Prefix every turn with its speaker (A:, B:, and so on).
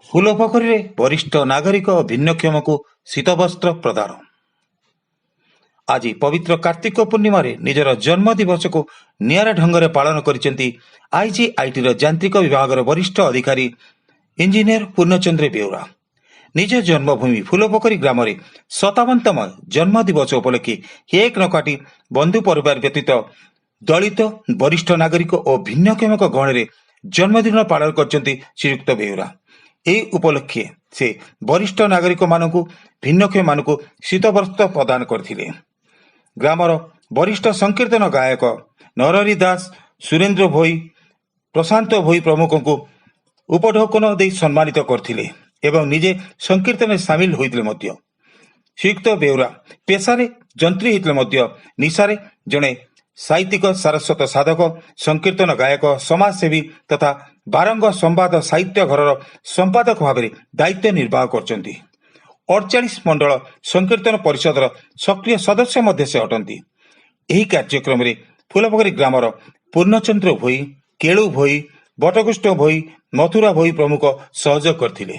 A: ଫୁଲପୋଖରୀରେ ବରିଷ୍ଠ ନାଗରିକ ଓ ଭିନ୍ନକ୍ଷମକୁ ଶୀତବସ୍ତ୍ର ପ୍ରଦାନ। ଆଜି ପବିତ୍ର କାର୍ତ୍ତିକ ପୂର୍ଣ୍ଣିମାରେ ନିଜର ଜନ୍ମ ଦିବସକୁ ନିଆରା ଢଙ୍ଗରେ ପାଳନ କରିଛନ୍ତି ଆଇଜିଆଇଟିର ଯାନ୍ତ୍ରିକ ବିଭାଗର ବରିଷ୍ଠ ଅଧିକାରୀ ଇଞ୍ଜିନିୟର ପୂର୍ଣ୍ଣଚନ୍ଦ୍ର ବେଉରା। ନିଜ ଜନ୍ମଭୂମି ଫୁଲପୋଖରୀ ଗ୍ରାମରେ 57ତମ ଜନ୍ମ ଦିବସ ଉପଲକ୍ଷେ କେକ୍ ନ କାଟି ବନ୍ଧୁ ପରିବାର ବ୍ୟତୀତ ଦଳିତ, ବରିଷ୍ଠ ନାଗରିକ ଓ ଭିନ୍ନକ୍ଷମଙ୍କ ଗହଣରେ ଜନ୍ମଦିନ ପାଳନ କରିଛନ୍ତି ଶ୍ରୀଯୁକ୍ତ ବେଉରା। ଏହି ଉପଲକ୍ଷେ ସେ ବରିଷ୍ଠ ନାଗରିକମାନଙ୍କୁ, ଭିନ୍ନକ୍ଷମମାନଙ୍କୁ ଶୀତବସ୍ତ୍ର ପ୍ରଦାନ କରିଥିଲେ। ଗ୍ରାମର ବରିଷ୍ଠ ସଂକୀର୍ତ୍ତନ ଗାୟକ ନରହରି ଦାସ, ସୁରେନ୍ଦ୍ର ଭୋଇ, ପ୍ରଶାନ୍ତ ଭୋଇ ପ୍ରମୁଖଙ୍କୁ ଉପଢୌକନ ଦେଇ ସମ୍ମାନିତ କରିଥିଲେ ଏବଂ ନିଜେ ସଂକୀର୍ତ୍ତନରେ ସାମିଲ ହୋଇଥିଲେ ମଧ୍ୟ। ଶ୍ରୀଯୁକ୍ତ ବେଉରା ପେଶାରେ ଯନ୍ତ୍ରୀ ହୋଇଥିଲେ ମଧ୍ୟ ନିଶାରେ ଜଣେ ସାହିତ୍ୟିକ, ସାରସ୍ୱତ ସାଧକ, ସଂକୀର୍ତ୍ତନ ଗାୟକ, ସମାଜସେବୀ ତଥା ବାରଙ୍ଗ ସମ୍ବାଦ ସାହିତ୍ୟ ଘରର ସମ୍ପାଦକ ଭାବରେ ଦାୟିତ୍ୱ ନିର୍ବାହ କରୁଛନ୍ତି। 48 ମଣ୍ଡଳ ସଂକୀର୍ତ୍ତନ ପରିଷଦର ସକ୍ରିୟ ସଦସ୍ୟ ମଧ୍ୟ ସେ ଅଟନ୍ତି। ଏହି କାର୍ଯ୍ୟକ୍ରମରେ ଫୁଲପୋଖରୀ ଗ୍ରାମର ପୂର୍ଣ୍ଣଚନ୍ଦ୍ର ଭୋଇ, କେଳୁ ଭୋଇ, ବଟକୃଷ୍ଣ ଭୋଇ, ମଥୁରା ଭୋଇ ପ୍ରମୁଖ ସହଯୋଗ କରିଥିଲେ।